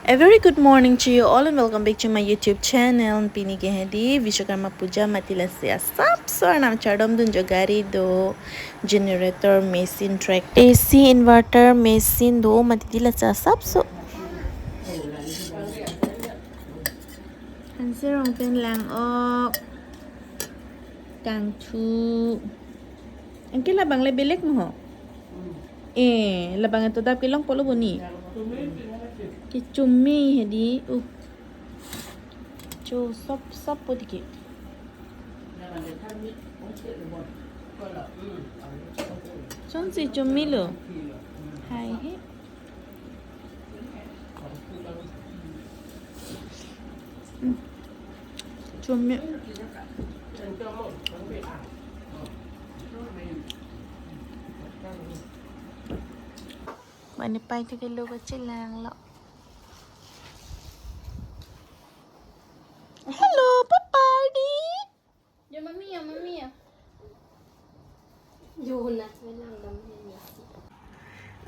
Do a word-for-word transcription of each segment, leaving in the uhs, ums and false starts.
A very good morning to you all and welcome back to my YouTube channel. Pini ke hedi Vishwakarma Puja mati lasi asapso arnam chardom dun jo, gari do, generator, machine, tractor, A C, inverter, machine do mati di lasi asapso. Ansi rong pen lang ok. Kangthu. Anke labang le belek mo ho. Eh, labang itu dap kelong polo boni. Kechumi hedi. Uh. Cho sop sop po diki. Chonsi chumi lo. Hai he. Chumi. Mane pai thek ke lo kachelang lo. Hello, Papa di. Yo, mami, yo, mami, yo. Yo, na, melang dam, mami.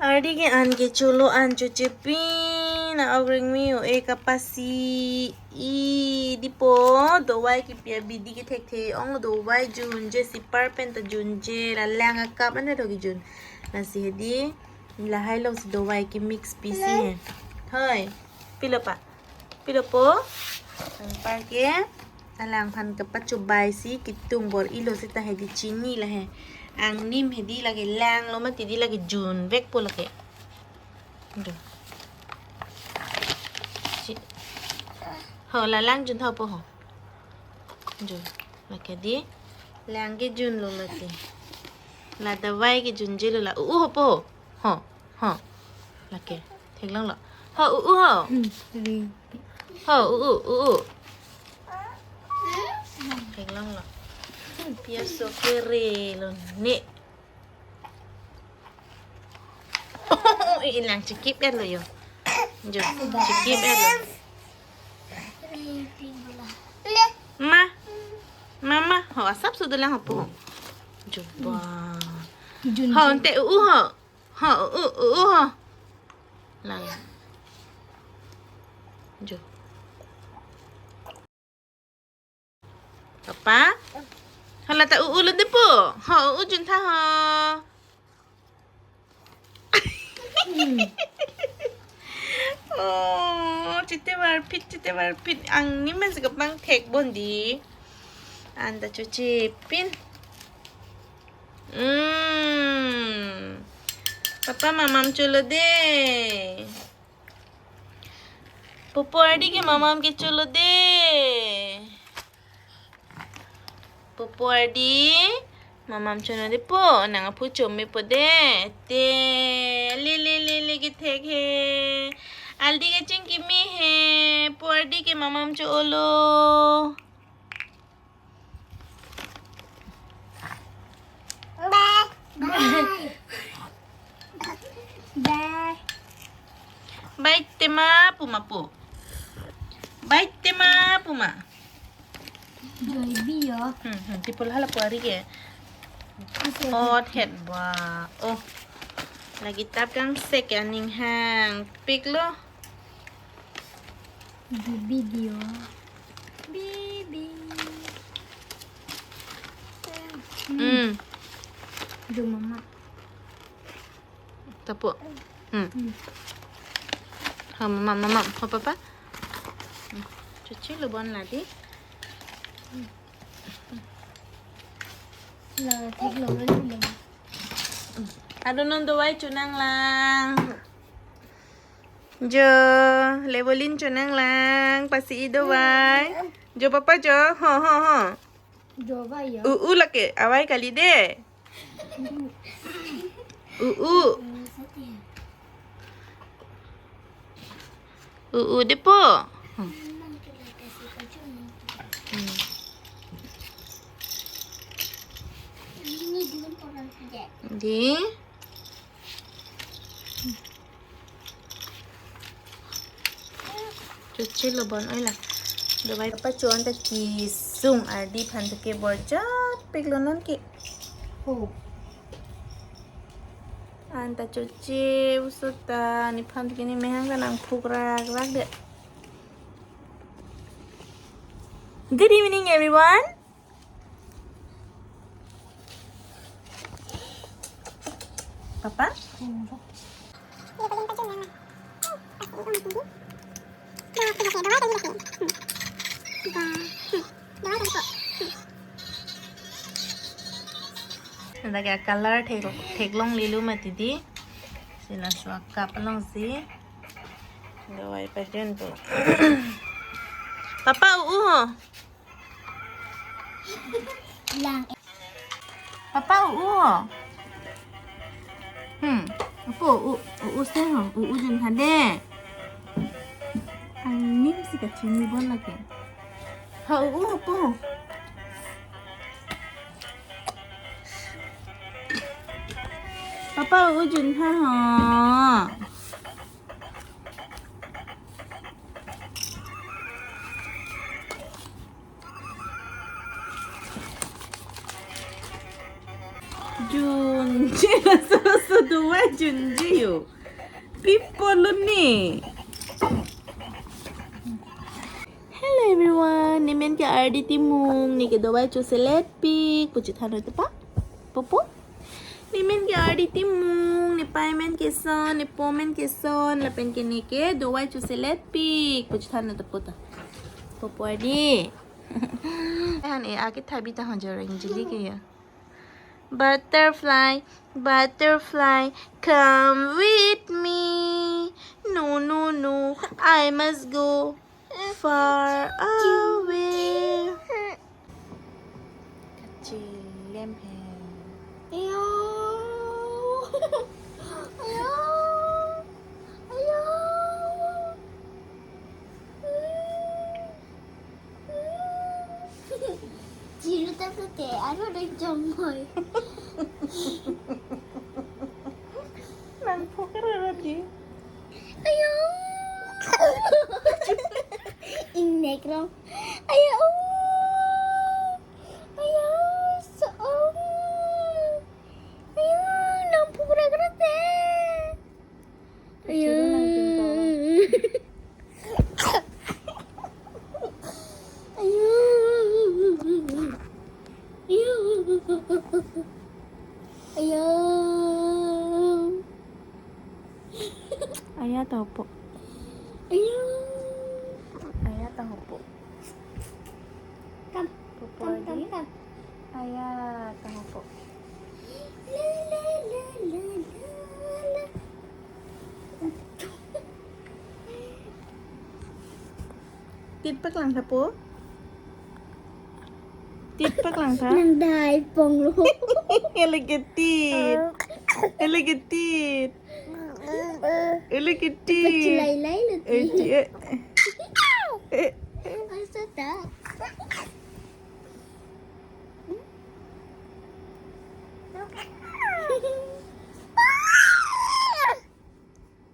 Ardi ke an ke cholo an choche pin, na ogring mi o e kapasi i dipo, dovai kipi abidi kethekthe ong, dovai junje, sipar pen ta junje, la lang akap anta do kejun. Lasi hedi, lahai alongsi dovai ke mix pisi he. Hoi, pilo pa. Pilo po? Anparke alang aphan kapachobai si kitung bor-ilo seta hedi chini lahe. Angnim hedi lake lang lo mati di lake junvek po lake. Do. Si. Ho, la lang juntha po ho. Do. Lake di. Lang kejun lo lake. La dovai kejunje lo la. U u ho po ho. Ho. Ho. Lake. Theklong lo. Ho, u u ho. Hmm, ring. Ho, u u, u u. Theklong lo. Piaso kere lo ne. Ilang chikip er lo yo. Jo, chikip er lo. Ma. Mama. Ho, asapso dolang ho po. Jo, ba. Kijun ho, jun. Ante u u ho. Ho, u u, u u ho. Lang. Jo. Papa? Hala ta u u lo dipo. Ho, u u juntha ho. Hmm. Oh, chete varphit, chete varphit. Angnim si kapangthek bon di. Anta choche pin. Hmm. Papa mamam cholo de. Popo Ardi ke mamam ke cholo de. Popo Ardi, mamam cholo de po, nang aphu chome po de. Te, le, le, le, le, kethek he. Aldi ke chingkimi he, Po Ardi ke mamam cho-olo. Bye. Bye. Bye. Bye tema puma po. Bye tema puma. Joy bi yo. Hmm, hmm, tipul hala Po Ardi ke. Ot het ba. Oh. Lake tap kangsek aning hangpik lo. Bibi dio. Bibi. Hmm. Do mama. Tapo. Hmm. Hmm. Ha, mama, mama, ha, papa. Hmm. Choche lo bon la di. La, thek lo, lo, lo. Ado non dovai chonang lang. Jo, Levolin chonang lang, pasi i dovai. Jo papa jo, ho, ho, ho. Jo vai ya. U, u lake, avai kali de. U, u. U, u de po. Hmm. Di. Choche lo bon oi la. Dovai pachon ta kisung Ardi aphan ta ke bor chot pik lo non ke. Ho. Anta choche usuta, nephan ke nemehang ta nangphukrakrak de. Good evening, everyone. Papa? Anta ke color thek, theklonglelo mati di. Si laso a-cup alongsi dawai pajunpo. Papa, u-u ho. Lang. Papa, u-u ho. Hmm. Apo, u-u, u-u se ho. U-u juntha de. Aning si kachinibom lake. Ha, u-u ho po. Papa, u-u juntha ho. Junji, laso laso dawai junji yo. Pi pulo ne. Hello everyone, nemen ke Ardi Timung, neke dawai choseletpik pu chethan nangpo ta pa. Popo. Nemen ke Ardi Timung, nepei amen ke Son, nepo amen ke Son, lapen ke neke dawai choseletpik pu chethan nangpo ta. Popo Ardi. Han e, akethabi ta ho, Reng Jili ke ya. Butterfly, butterfly, come with me. No, no, no, I must go far away. Kachilem he. Ayo. Ayo. Ayo. Chiru ta ke, aro dei jongmoi. Nangphukrakrak di. Ayo. Ingnek rong. Ayo. Ayo, so. Ayo, nangphukrakrak de. Ayo. Ayo. Ayo. Ayo. Aya ta ho po. Ayo. Aya ta ho po. Kam. Popo Ardi. Kam, kam, kam. Aya ta ho po. La, la, la, la, la, la. Titpaklang ta po. Titpaklang ta. Nang dai ponglo. Ele ke tit. Ele ke tit. Ele ke tit. Pachilai-lailo ti. Eh, ti, eh. Eh, eh. Asa ta.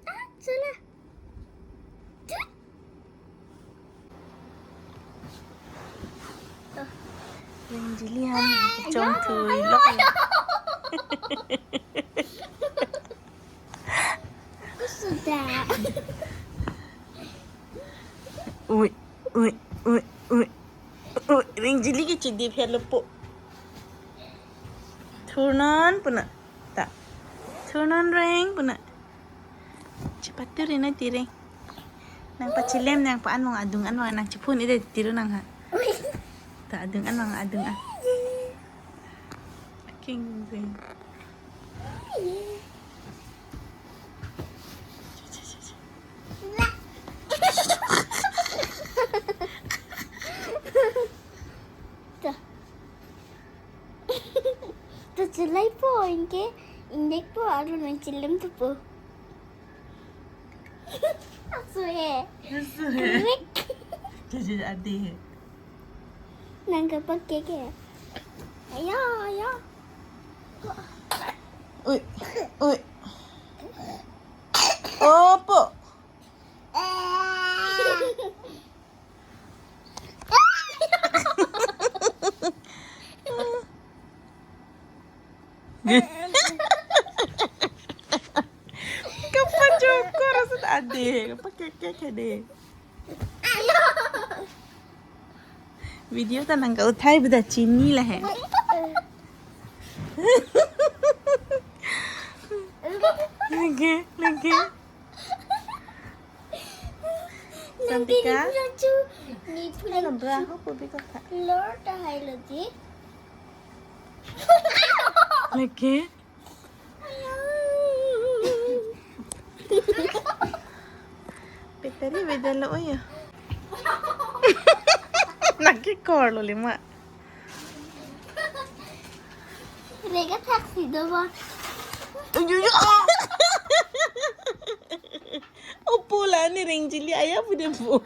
Ah, salah. Reng Jili han chongthui lo. Sudah. Ui, ui, ui, ui. Ui, Reng Jili ke chidip helo po. Thurnon pu na. Ta. Thurnon Reng pu na. Chepaturi na ti Reng. Nangpachilem, nangpa-an mong adung an mong, nangchephun ide tiru nang ha. Ta adung an mong, adung an. King Reng. Ta. To chilai po, ingke ingnek po, aro nangchilem thupo. Aso he. Aso he. Correct. Jaja ade he. Nang kapak ke ke. Ayo, ayo. Ui, ui. Opo. Pakai ke ke deh. Video ta nangkauthai beda chini lahe. Lagi, lagi. Santika? Ni pula. Ano bra ho ko biko ka. Lord, hai lagi. Lagi. Petari beda lo, oh ya. Naki kor lo lima. Rega taxi do ba. Uyu, uyu. Opo la ni ring chili aya pu de pu.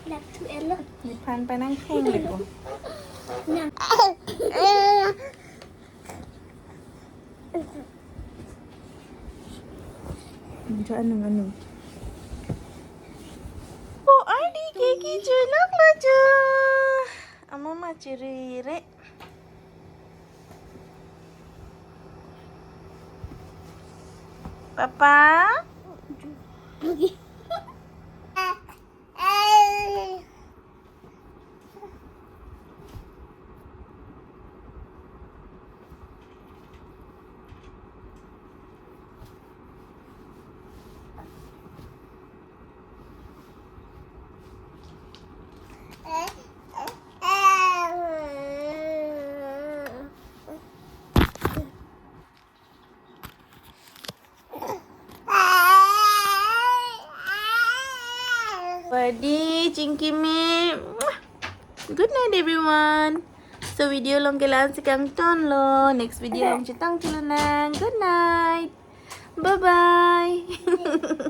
Laptop elo. Ni phan panang kheng le ko. Nang. Anu, anu. Oh, Ardi, kiki chulok lo chu. Amo ma chiri re. Papa? Badi, chingkimi. Good night, everyone. So, video along ke la-an si kangton lo. Next video along chetong chilonang. Good night. Bye-bye.